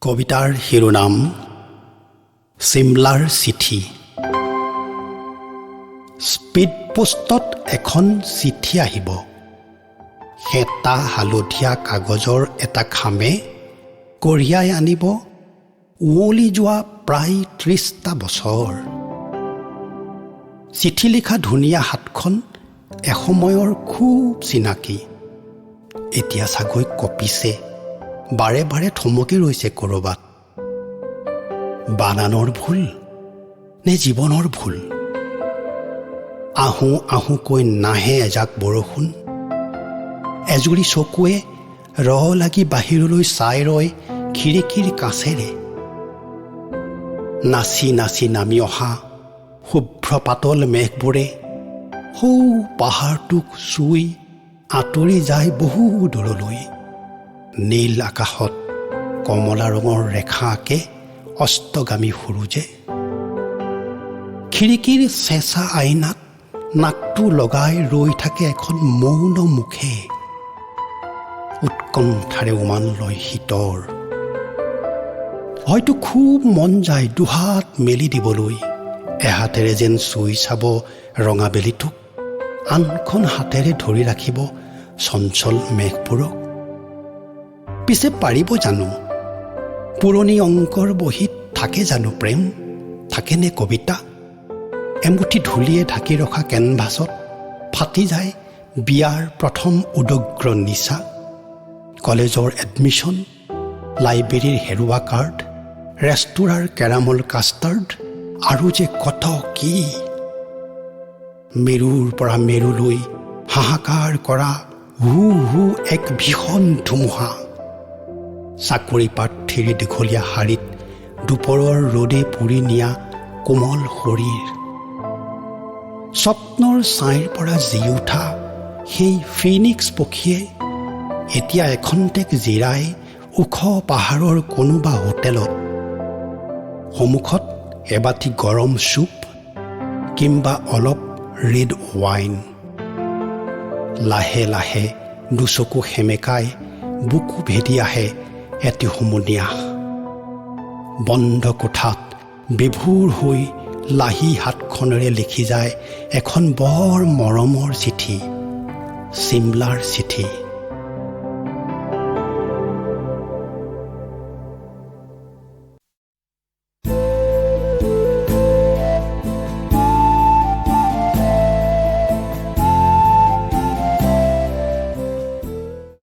কবিতাৰ শিৰোনাম চিমলাৰ চিঠি। স্পীড পোষ্টত এখন চিঠি আহিব। শেঁতা হালধীয়া কাগজৰ এটা খামে কঢ়িয়াই আনিব উৱলি যোৱা প্ৰায় 30টা বছৰ। চিঠি লিখা ধুনীয়া হাতখন এসময়ৰ খুব চিনাকি, এতিয়া চাগৈ কঁপিছে, বাৰে বাৰে থমকি ৰৈছে ক'ৰবাত। বানানৰ ভুল নে জীৱনৰ ভুল? আহোঁ আহোঁকৈ নাহে এজাক বৰষুণ। এজুৰি চকুৱে ৰ লাগি বাহিৰলৈ চাই ৰয় খিৰিকীৰ কাঁচেৰে। নাচি নাচি নামি অহা শুভ্ৰ পাতল মেঘবোৰে সৌ পাহাৰটোক চুই আঁতৰি যায় বহু দূৰলৈ। নীল আকাশত কমলা ৰঙৰ ৰেখা আঁকে অস্তগামী সূৰুযে। খিৰিকীৰ চেঁচা আইনাত নাকটো লগাই ৰৈ থাকে এখন মৌন মুখে। উৎকণ্ঠাৰে উমান লয় শীতৰ। হয়তো খুব মন যায় দুহাত মেলি দিবলৈ, এহাতেৰে যেন চুই চাব ৰঙা বেলিটোক, আনখন হাতেৰে ধৰি ৰাখিব চঞ্চল মেঘবোৰক। পিছে পাৰিব জানো? পুৰণি অংকৰ বহীত থাকে জানো প্ৰেম, থাকেনে কবিতা? এমুঠি ধূলিয়ে ঢাকি ৰখা কেনভাছত ফাটি যায় বিয়াৰ প্ৰথম উদগ্ৰ নিচা, কলেজৰ এডমিশ্যন, লাইব্ৰেৰীৰ হেৰুৱা কাৰ্ড, ৰেস্তোৰাঁৰ কেৰামল কাষ্টাৰ্ড আৰু যে কত কি। মেৰুৰ পৰা মেৰুলৈ হাহাকাৰ কৰা হু হু এক ভীষণ ধুমুহা। চাকৰি প্ৰাৰ্থীৰ দীঘলীয়া শাৰীত দুপৰৰ ৰ'দে পুৰি নিয়া কোমল শৰীৰ। স্বপ্নৰ ছাঁইৰ পৰা জি উঠা সেই ফিনিক্স পক্ষীয়ে এতিয়া এখন্তেক জিৰাই ওখ পাহাৰৰ কোনোবা হোটেলত। সন্মুখত এবাতি গৰম চুপ কিম্বা অলপ ৰেড ৱাইন। লাহে লাহে দুচকু সেমেকাই বুকু ভেদি আহে এটি হুমুনিয়াহ। বন্ধ কোঠাত বিভোৰ হৈ লাহি হাতখনেৰে লিখি যায় এখন বৰ মৰমৰ চিঠি, চিমলাৰ চিঠি।